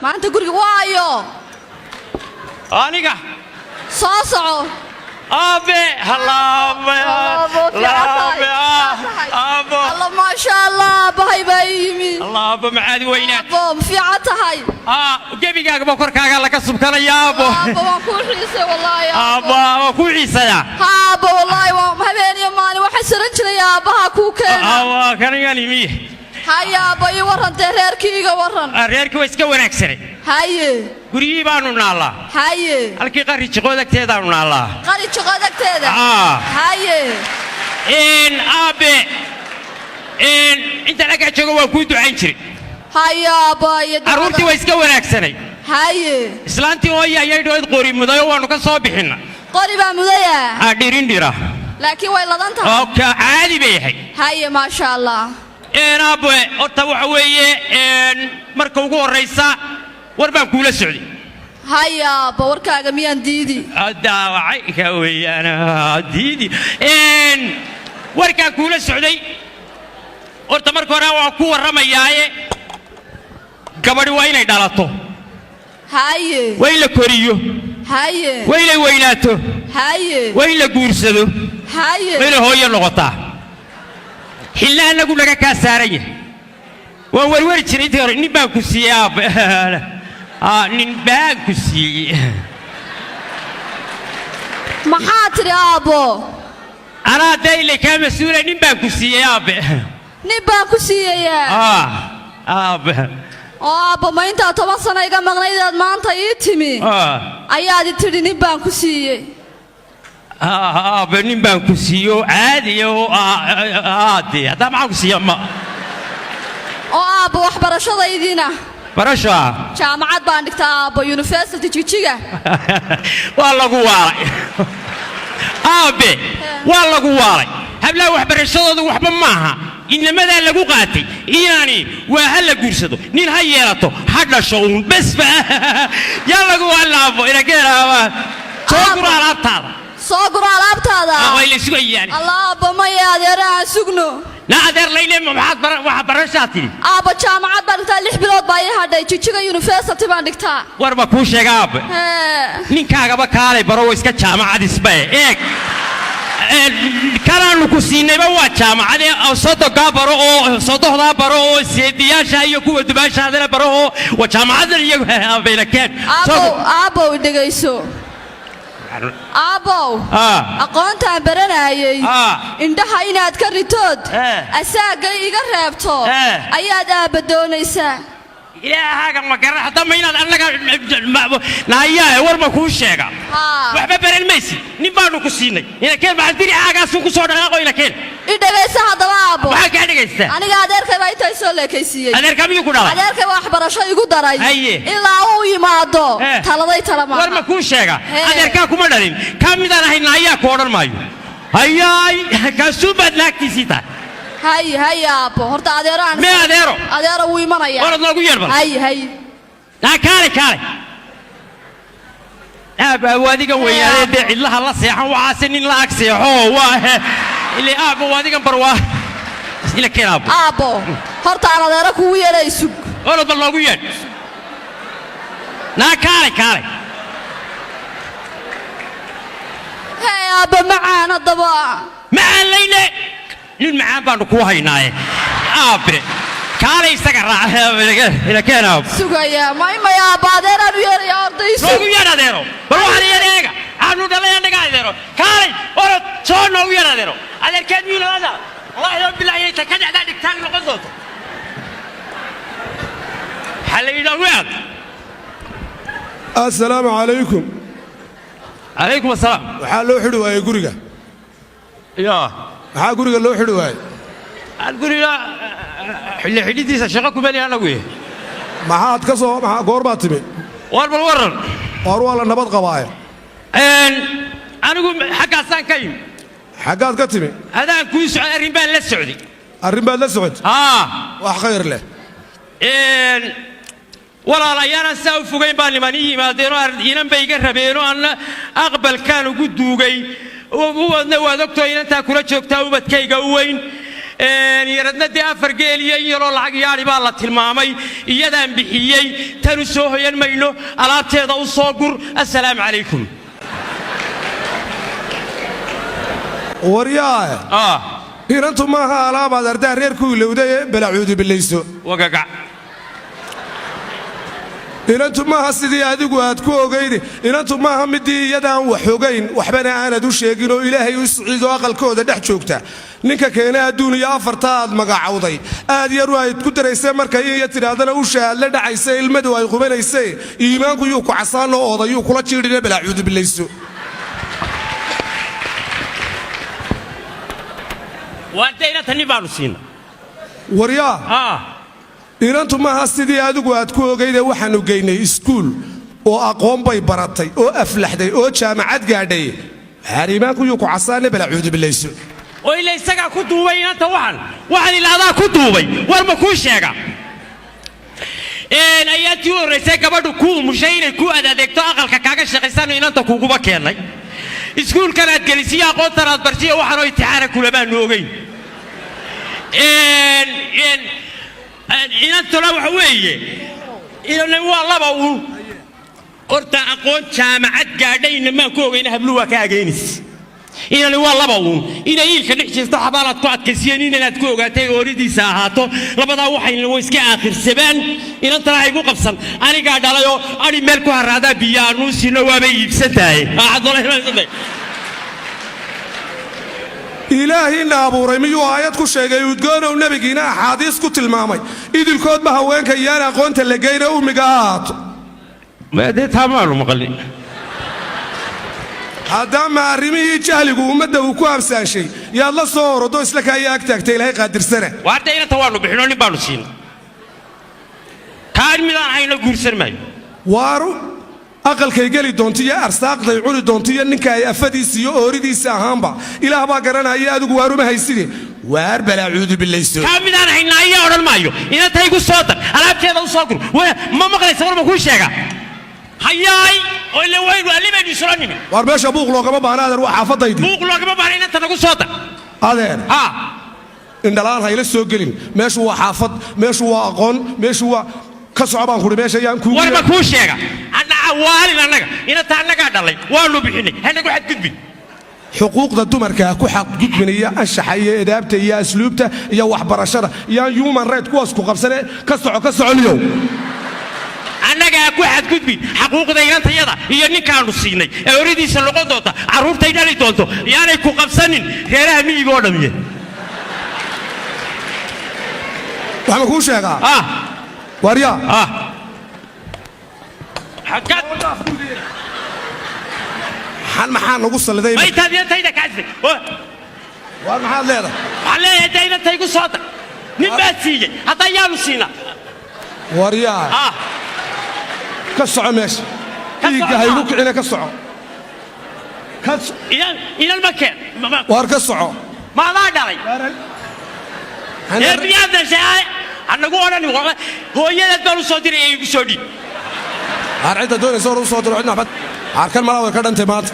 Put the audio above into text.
Maanta guriga waayo? Aniga. Soo soco. Aabe, halaabe. Aabo, fiican tahay. Laabe, aabo. Alla, maasha Allah, aabbahay baa ii yimi. Allah, aabo, macaadi weynaad. Aabbo, ma fiican tahay? Aa, gebigaagaba korkaaga laga subkanaya, aabo. Aabbo, waan kuu xiisay wallaahi. Aabbo, waa kuu xiisayaa. Ha, aabbo, wallaahi waa habeen iyo maalin waxaan saran jiray aabbaha kuu keena. Waa kanigan imi. Haye aabbo, ii warran dee, reerkii iga warran. Reerkii waa iska wanaagsanay. Haye. Guryihii baanu naallaa. Haye. Halkii Qari Jiqood agteedaanu naallaa. Qari Jiqood agteeda? Aa. Haye. Aabe, intaan aggaa joogo waan kuu ducayn jiray. Haye aabbo, haye. Carruurtii waa iska wanaagsanay. Haye. Islaantii hooya ayay dhood qori mudayo, waannu ka soo bixinna. Qori baa mudaya? Aa, dhirindhira. Laakiin way ladan tahay. Oo ka caadi bay ahayd. Haye, maasha Allah. Aabe, horta waxa weeye, marka ugu horraysa war baan kuula socday. Haye aabbo, warkaaga miyaan diidi? Daawacay ka weeyaan diidi. Warkaan kuula socday horta marka hore waan ku warramayaaye, gabadhi waa inay dhalato. Haye. Waa in la koriyo. Haye. Waa inay weynaato. Haye. Waa in la guursado. Haye. Waa inay hooyo noqotaa. Xilna anagu naga kaa saaran yahay. Waan werweri jiray intii hore. Nin baan ku siiyey, aabbe. Nin baan ku siiyey. Maxaa tidhi, aabbo? Anaa dee ilay kaa mas-uula. Nin baan ku siiyey, aabbe. Nin baan ku siiyayaa? Aabbe. Oo aabbo, ma intaa 10 sano iga maqnaydaad maanta ii timi ayaad i tidhi nin baan ku siiyey? Aabbe, nin baan ku siiyo caadiya oo dee haddaa maxaan ku siiya ma? Oo aabbo, waxbarashadaydiina? Barasha? Jaamacad baan dhigtaa, aabbo, University Jigjiga. Waa lagu waalay, aabe, waa lagu waalay. Hablaha waxbarashadoodu waxba maaha, inamadaa lagu qaatay. Inaani waa ha la guursado, nin ha yeelato, ha dhasho uun besba. Yaa lagu waalaabo inakeeraaba. Soo guro alaabtaada. Soo guro alaabtaada? Way la sugayaan. Allah, aabbo, maya, adeera aan sugno. Na adeer layle, maxaad waxa barashaa tidhi? Aabbo, jaamacad baan dhigtaa, 6 bilood baa ii hadhay. Jijiga University baan dhigtaa. War ma kuu sheega, aabe? Hee. Ninkaagaba kaalay baro, wa iska jaamacad isbae. Eeg, kanaanu ku siinayba waa jaamacadee. Sodogaa baro oo sodohdaa baro oo seediyaasha iyo kuwa dubaashaadana baro oo waa jaamacadan iyagu bayna keen. Aabbow, aabbow, dhegayso, aabbow. Aqoontaan baranaayey indhaha inaad ka ritood asaagay iga reebto ayaad aabba doonaysaa. Ilaahaaga ma garan hadda ma inaad annaga naayaa. War ma kuu sheega? Haa. Waxba baran maysid. Nin baanu ku siinay, inakeen maxaa diricaagaasun ku soo dhaqaaqo, inakeen. I dhegayso haddaba, aabbo. Maxaa kaa dhegaysta? Aniga adeerkay baa intaa soo leekaysiiyey. Adeerka miyuu ku dhalay? Adeerkay baa waxbarasho igu daray. Haye. Ilaa uu yimaado taladay tala War ma maaha. kuu sheega? Hee. Adeerkaa kuma dhalin. Kaa midaan ahayn naayaa ku odhan maayo. Hayaay, kaasuun baad naagtiisii tahay. Haye, haye, aabbo, horta adeero aan Mee adeero? Adeero wuu imanaya. Orad noogu yeedh bal. Haye, haye. Naa kaalay, kaalay, aab. Adigan weynaadee dee cidlaha la seexan waxaase nin la ag seexo waa ile. Aabba, waa adigan barwaa ila keen, aabbo. Aabbo, horta aan adeero kugu yeedhay, sug. Orod bal noogu yeedh. Naa kaalay, kaalay. Hee, aabba macaan, haddaba. Macaan layne, nin macaan baanu kuu haynaaye. Aabbe, kaalay, isaga raac, ila keen, aabbo. Sugaya may maya, aabba, adeeraan u yeedhaya, orda ii sug. Noogu yeedh adeero bal. Waxaan yeedh eega aanu dhalay annaga. Adeero, kaalay, orod soo noogu yeedh adeero. Adeerkeed miyuu nalada? Wallaahi oo bilaahi ta ka dhacdaa dhigtaan noqon doonto. Waxaa la yidhi noogu yeedh. Assalaamu calaykum. Calaykum assalaam. Waxaa loo xidhi waayey guriga? Ya. Maxaa guriga loo xidhi waayey? Aan guriga xilli xidhidiisa shaqo kuma lihi anagu. Maxaad ka soo maxaa goor baad timi? War bal waran. Waar waa la nabad qabaaye. Anigu xaggaasaan ka yimi. Xaggaad ka timi? Adaan kuu socday, arrin baan la socday. Arrin baad la socotay? Haa. Wax khayr leh. Walaal, ayaanan saa u fogayn baa niman ii yimaadeenoo inan bay iga rabeenoo anna aqbalkaan ugu duugay. Ubadna waad ogtoo, inantaa kula joogtaa ubadkayga u weyn. Yaradna dee afar geel iyo in yaroo lacag yaadhi baa la tilmaamay, iyadaan bixiyey. Tan u soo hoyan mayno, alaabteeda u soo gur. Assalaamu calaykum. Waryaa, inantu maaha alaabaad ardaa reer ku ilowday ee balacuudu billayso. Wagagac. Inantu maaha sidii adigu aad ku ogayde. Inantu maaha midii iyadaan wax ogayn, waxbana aanad u sheegin oo Ilaahay u siciido aqalkooda dhex joogta. Ninka keena adduun iyo afarta aad magacowday aad yaru ayd ku daraysee, markay in ya tidhaahdana usha aad la dhacaysa, ilmadu ay qubanayse, iimaanku yuu ku casaanoo oodayuu kula jiidhine, balaacuudu billayso. Waarde, inanta nin baanu siina. Waryaa, inantu maaha sidii adigu aad ku ogayde. Waxaannu geynay iskuul oo aqoon bay baratay oo aflaxday oo jaamacad gaadhay. Waxaan iimaanku yuu ku casaane, balaacuudu billayso. Oo ila isagaa ku duubay inanta. Waxan ilaadaa ku duubay. War ma kuu sheega? Ayaa tii u horraysay gabadhu ku umushay inay ku adadeegto, aqalka kaaga shaqaysano, inanta kuguba keennay, iskuulkan aad gelisiyo aqoontan aad barsiyo, waxaanoo imtixaana kulamaanu ogeyn. Inantuna waxa weeye inana waa laba uun. Horta aqoon jaamacad gaadhayna maan ku ogeyna, habluhu waa ka ageynays. Inani waa laba uun: inay iilka dhex jirto, xabaalaad ku adkaysiyeen, inanaad ku ogaatay ooridiisa ahaato. Labadaa waxayna way iska aakhirsadaan. Inantana haygu qabsan, anigaa dhalayoo adhi meel ku haraadaa biyo aanuu siino, waabay iibsan tahay. Ilaahiina abuuray miyuu aayad ku sheegay udgoonow, nebigiina axaadiis ku tilmaamay idilkoodba haweenka iyaan aqoonta la geyne ummiga ha ahaato? Dee taa maanu maqalin. Haddaama arrimihii jahligu ummadda uu ku habsaanshay yaad la soo orodo isla kaaya ag taagtay Ilaahay qaadirsanaa. Waarda, inanta waanu bixino, nin baanu siina. Kaan midaan hayno guursan maayo. Waaru aqalkay geli doonto iyo arsaaqday cuni doonto iyo ninka ay afadiisa iyo ooridiisa ahaanba Ilaah baa garanaya. Adigu waaruma hayside, waar balaacuudu billayso. Kaa midaan haynaa ayaa odhan maayo. Inanta igu soo dar, alaabteeda u soo gur. Ma maqlaysa? War ma kuu sheega? Hayaay, oo ila waynu alli baynu isula nimi. Waar meesha buuq loogama baahna, adeer, waa xaafaddaydii. Buuq loogama baahna, inanta nagu soo dar. Adeer, ha. Indhalaan hayla soo gelin. Meeshu waa xaafad, meeshu waa aqoon, meeshu waa ka soco baan kuhi meesha yaan kuugu. War ma kuu sheega? Waalin annaga inanta annagaa dhalay, waanu bixinay, hanagu xadgudbin. Xuquuqda dumarka ku xadgudbinaya, anshaxa iyo edaabta iyo asluubta iyo waxbarashada iyaan human right kuwaas ku qabsane. Ka soco, ka socoliyow. Annagaa ku xadgudbin xaquuqda inantayada iyo ninkaanu siinay ee oridiisa noqon doonta, carruurtay dhali doonto, yaanay ku qabsanin reeraha miyiga oo dhamiye. Waxaan kuu sheegaa, waaryaa. Xaggaad? Xan maxaa nagu salliday? Ma intaad inantayda kaasay? Waar maxaad leedahay? Waxaan leeyahay dee inanta igu soo dar. Nin baa siiyey, hadda yaanu siinaa. Waaryaa, ka soco meesha. Ka soco. Dhiigga haygu kicina, ka soco. Inan inan ma keen. Waar ka soco. Maadaa dhalay ee miyaad dhashay? Hanagu odhan hooyadeed baan u soo diray ee igu soo dhiib. Haar cidda doonaysa hor u soo diro, cidna waxba. Haar kan malaa way ka dhantay maanta.